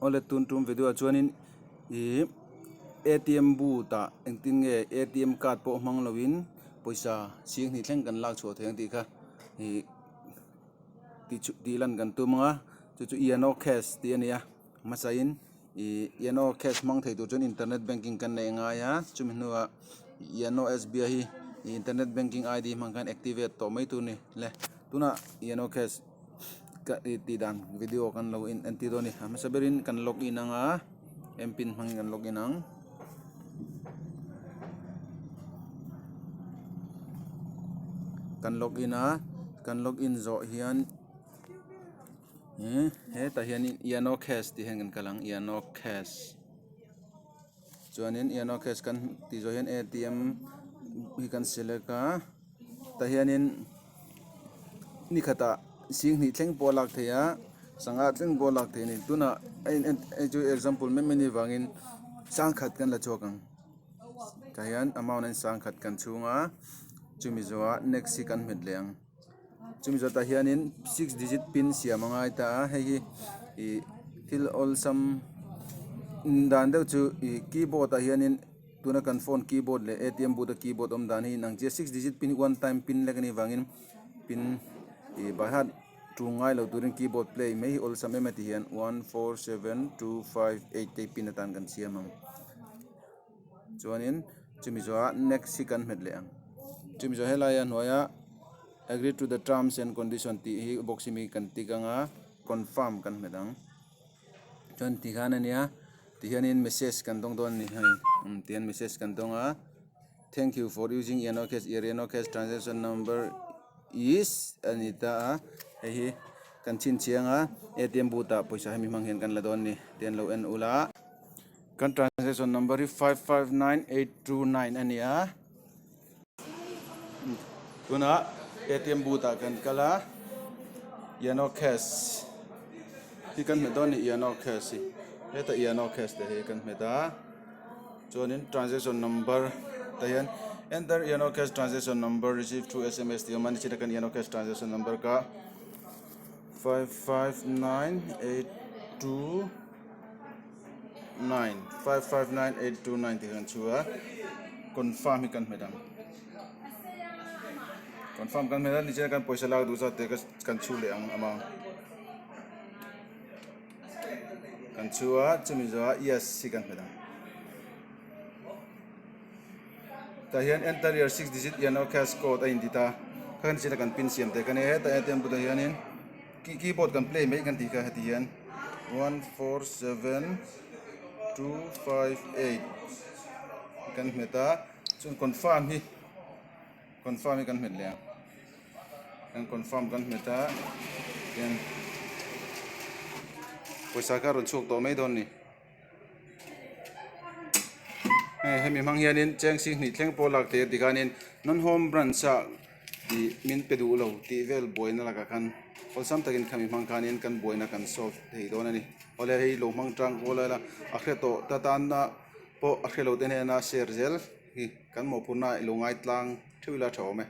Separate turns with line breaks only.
Awle tun tum video ah chuanin ih atm booth ah engtin nge atm card pawh hmang lovin pawisa singhnih thleng kan lak chhuah thei ang tih kha ih tih lan kan tum ang a chu chu yano cash tih a ni a hmasain ih yano cash hmang thei tur chuan internet banking kan neih a ngai a chumi hnuah yano sbi hi internet banking id hmang khan activate tawh mai tur a ni le tunah yano cash. Ka ih tih dan video kan lo in entir dawn a ni a hmasa berin kan log in ang a m pin hmangin kan log in ang. Kan log in a kan log in zawh hian ihh hetah hianin yano cash tih hian kan kal ang yano cash chuanin yano cash kan tih zawh hian atm hi kan select a tah hianin. Ni khatah singhnih thleng pawh a lak theih a sangha thleng pawh a lak theih a ni tunah a in en hei chu example mai mai a nih vangin sangkhat kan la chhuak ang tah hian amount ah sangkhat kan chhung a chumi zawhah next hi kan hmet leh ang chumi zawh tah hianin six digit pin siam a ngai ta a hei hi ih thil awlsam dan deuh chu ih keyboard ah hianin. Tuna kan phone keyboard leh atm booth a keyboard awm dan hi inang chiah six digit pin hi one time pin lek a nih vangin pin ih by heart tul ngai lo turin keyboard play mai hi awlsam em a ti hian 147258 te hi pin atan kan siam ang chuanin chumi zawhah next hi kan hmet leh ang chumi zawh helai a hnuaia agree to the terms and condition tih hi box hi mi kan tick anga confirm kan hmet ang. Chuan ti khan ania ti hianin message kan dawng dawn a ni hei umm ti hian message kan dawng a thank you for using yano cash your yano cash transaction number is a ni ta a hei hi kan chhinchhiang a atm booth ah pawisa hemi hmang hian kan la dawn a ni ti an lo en ula kan transaction number hi 559829 a ni a. Tunah atm booth ah kan kal a yano cash hi kan hmet dawn a ni yano cash hi hetah yano cash te hi kan hmet a chuanin transaction number tah hian enter yano cash transaction number receive through sms tih a awm a nichina kan yano cash transaction number kha 559829. 559829 tih kan chhu a confirm hi kan hmet ang confirm kan hmet a nichina kan pawisa lak duh zat te kan chhu leh ang amang kan chhu a chumi zawhah yes hi kan hmet ang tah hian enter your six digit yano cash code a inti ta kha nichina kan pin siam te kha nia hetah atm bulah hianin. Keyboard kan play mai kan tih kha heti hian 147258 kan hmet a chuan confirm hi confirm hi kan hmet leh ang kan confirm kan hmet a tian pawisa kha a rawn chhuak tawh mai dawn a ni hei hemi hmang hianin cheng singhnih thleng pawh lak theih a tikhanin non home branch ah ih min pe duh lo tih vel buaina lakah khan awlsam takin khami hmang khanin kan buaina kan solve thei dawn a ni awle hei lo hmang tang kual ila a hre tawh ta tana pawh a hre lo te hnena share zel hi kan mawhphurhna ilo ngai tlang theuh ila tha awm e.